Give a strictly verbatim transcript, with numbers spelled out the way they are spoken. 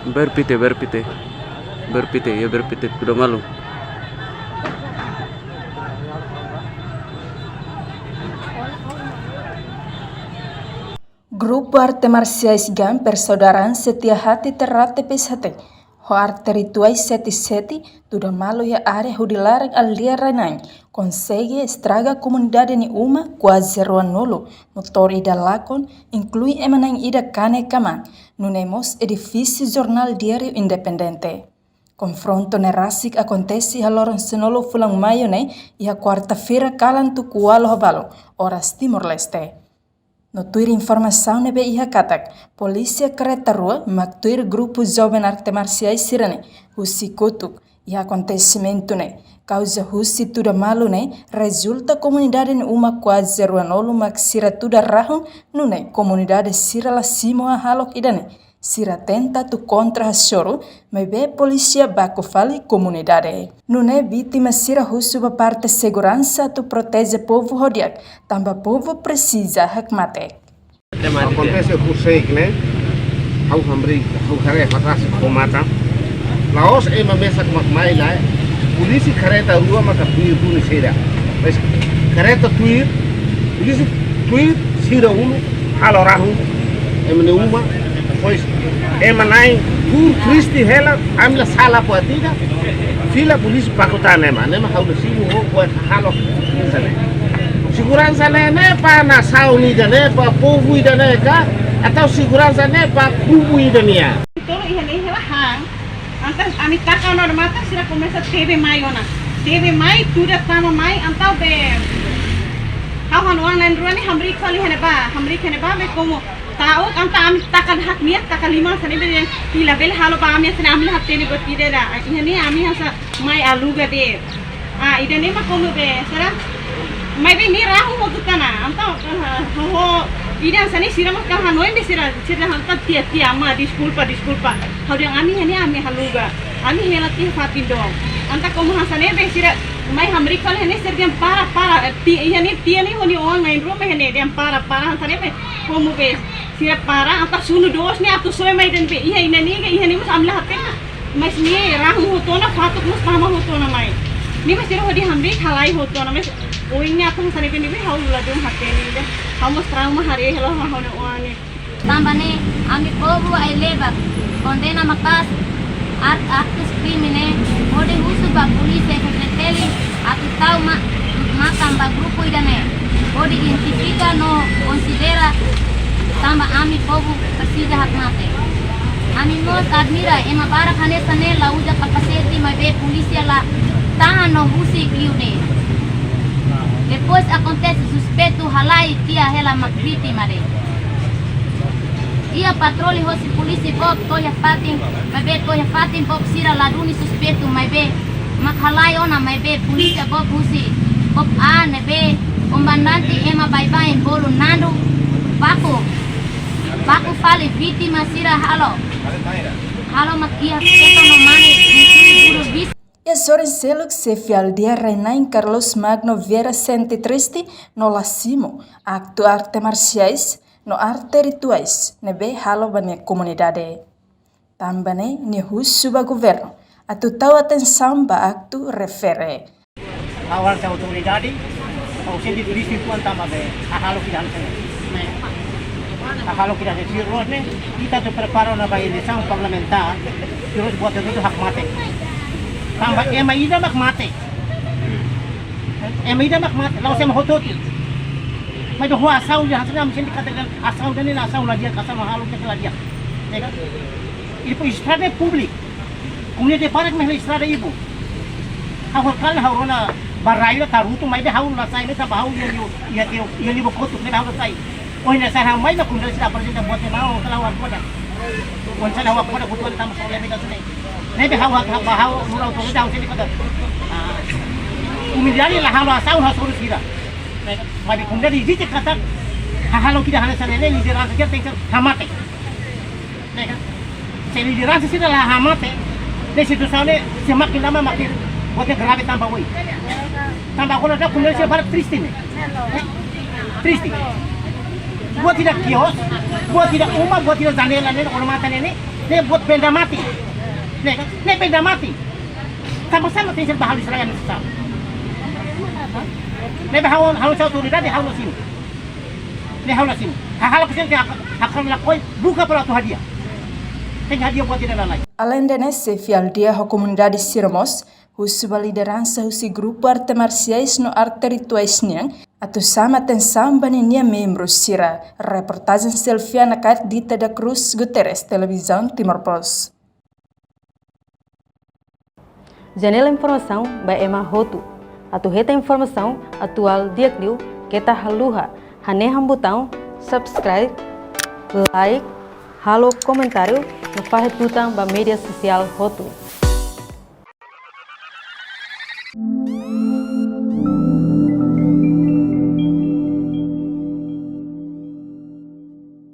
Berpite, berpite. Berpite, ya berpite, tuda malu. Grupu arte marsiais GAM Persaudaraan Setia Hati Ternate P S H T, ho arte rituais seti-seti, tuda malu iha área hodi laran aldeia Rainai, konsege estraga komunidade nia uma kuaze ruanulu, motór ida lakon, inklui ema na'in ida kanek-kmaan, nune'e mós edifísiu jornál Diário Independente. Konfrontu ne'e rasik akontese iha loron sanulu fulan Maiu ne'e, iha kuarta-feira kalan tuku ualu ho balu, oras Timor-Leste. No tuir informasaun ne'ebé iha katak, polísia karreta rua mak tuir grupu joven arte marsiais sira-ne'e husi kotuk. Iha akontesimentu ne'e, kauza husi tuda malu ne'e rezulta komunidade nia uma kuaze ruanulu mak sira tuda rahun, nune'e komunidade sira la simu hahalok ida-ne'e. Sira tenta atu kontra hasoru, maibé polísia baku fali komunidade. Nune'e vítima sira husu ba parte seguransa atu proteje povu ho di'ak, tanba povu presiza hakmatek. Akontese horiseik ne'e, ha'u hamriik, ha'u haree ho ita-nia matan. La'ós ema mesak mak mai lae, polísia karreta rua maka tuir duni sira. Mas karreta tuir, polísia tuir sira uluk, halo rahun ema nia uma, depois ema na'in tuur triste hela, ami la sala buat ida, fila polísia baku tan ema, ema ha'u la simu ho buat hahalok hanesan ne'e. Seguransa ne'e, ne'e ba nasaun ida-ne'e, ba povu ida-ne'e ka, atau seguransa ne'e ba grupu ida nian. Tolu iha ne'e hela han, entaun ami taka ona matan sira komesa tebe mai ona. Tebe mai, tuda tama mai, entaun be. Ha'u hanoin na'in-rua ne'e hamriik fali iha ne'ebá, hamriik iha ne'ebá be komu. Ta'uk entaun ami taka hakmatek, taka liman hanesan ne'e be, ita labele halo ba ami hanesan ne'e, ami la hatene buat ida ida. Iha ne'e ami hanesan mai aluga de'it. Ah, ida-ne'e mak komu be, sira. Maibé nia rahun hotu tan ona, entaun, ah, ho, ho, ida hanesan ne'e sira mak hanoin be sira, sira hanta tiha-tiha, "Amá, deskulpa, deskulpa." Ha'u dehan ami iha ne'e ami aluga. Ami hela tiha fatin dook. Entaun komu hanesan ne'e be sira mai hamriik fali iha ne'e sira dehan para, para. Ti, iha ne'e tiha ne'e ho nia oan na'in-rua mai iha ne'e dehan para, para hanesan ne'e be. Komu be sira para, entaun sunu doos ne'e atu soe mai dehan be. Iha ne'e ka, iha ne'e mós ami la hatene. Mas nia rahun hotu ona, fatuk mós tama hotu ona mai. Nia mós sira hodi hamriik halai hotu ona, mas oin ne'e atu hanesan ne'e be nia be ha'u la dún hatene ida. Ha'u mós trauma haree hela ha'u-nia oan ne'e. Tanba ne'e, ami povu Aileba kondena maka'as ak-, aktus krime ne'e, hodi husu ba polísia F T L atu tau ma-, matan ba grupu ida-ne'e, hodi identifika no konsidera tanba ami povu presiza hakmatek. Ami mós admira ema barak hanesan ne'e la uza kapasete maibé polísia la tahan no husik liu ne'e. Depois akontese suspeitu halai tiha hela mak vítima de'it. Iha patroli hosi polísia boot to'o iha fatin, maibé to'o iha fatin boot sira la duni suspeitu maibé mak halai ona maibé polísia boot husi boot A ne'ebé komandante ema baibain bolu Nando baku, baku fali vítima sira halo. Halo mak iha feto no mane, inklui guru bis. Iha sorin seluk, xefe aldeia Rainai Carlos Magno Vieira sente triste no la simu aktu arte marsiais no arte rituais ne'ebé halo ba nia komunidade. Tanba ne'e nia husu ba governu atu tau atensaun ba aktu refere. Ha'u hanesan autoridade, ha'u sente triste uitoan tanba be hahalok ida hanesan ne'e. Hahalok ida hanesan ne'e, ita atu prepara ona ba eleisaun parlamentár, terus buat itu hakmatek. Tanba ema ida mak mate. Ema ida mak mate, la'ós ema hotu-hotu. Maibé ho asaun ida hanesan ne'e, ami sente katak asaun ida-ne'e asaun la di'ak, asaun hahalok ida la di'ak. Ya kan? Iha estrada públiku. Komunidade barak mak hela estrada ibu. Ha'u hakala ha'u rona ba rai la tarutu maibé ha'u la sai ne'e tanba ha'u iha liu, iha liu, iha liu kotuk ne'e ha'u la sai. Ohin ne'e sai ha'u mai mak komunidade sira aprezenta buat ne'ebé ha'u kala ha'u akoda. Ohin sai ha'u akoda buat ne'e tanba soal ne'e ka sune. Ne'ebé ha'u hak ba ha'u lura autoridade ha'u sente katak. Ah, komunidade la halo asaun hasoru sira. Maibé komunidade ezije katak hahalok ida hanesan ne'e lideransa sira tenke hamate. Ne'e ka? Se lideransa sira la hamate, ne'e situasaun ne'e se makin lama makin buat ne'e grave tanba oin. Tanba agora ita komunidade sira barak triste ne'e. Triste. Buat ida kios, buat ida uma, buat ida janela ne'e, odamatan ne'e, Ne'e buat benda mate. Ne'e, ne'e benda mate. Sama-sama tenke ser ba halo Israel ne'e sasán. Ne'ebé ha'u, ha'u sai autoridade, ha'u la simu. Ne'e ha'u la simu. Hahalo ke sente hak, hak ha'u lakohi, buka para atu hadi'a. Tenke hadi'a buat ida-ne'e lai. Alende ne'e, xefe aldeia ho komunidade sira mós husu ba lideransa husi grupu arte marsiais no arte rituais nian atu xama atensaun ba ninia membru sira. Reportajen Selviana Cardita da Cruz Guterres, Televizaun Timor Post. Janela informasaun ba ema hotu. Atu hetan informasaun atuál di'ak liu keta haluha hanehan butaun subscribe, like, halo komentáriu no fahe tutan ba média sosiál hotu.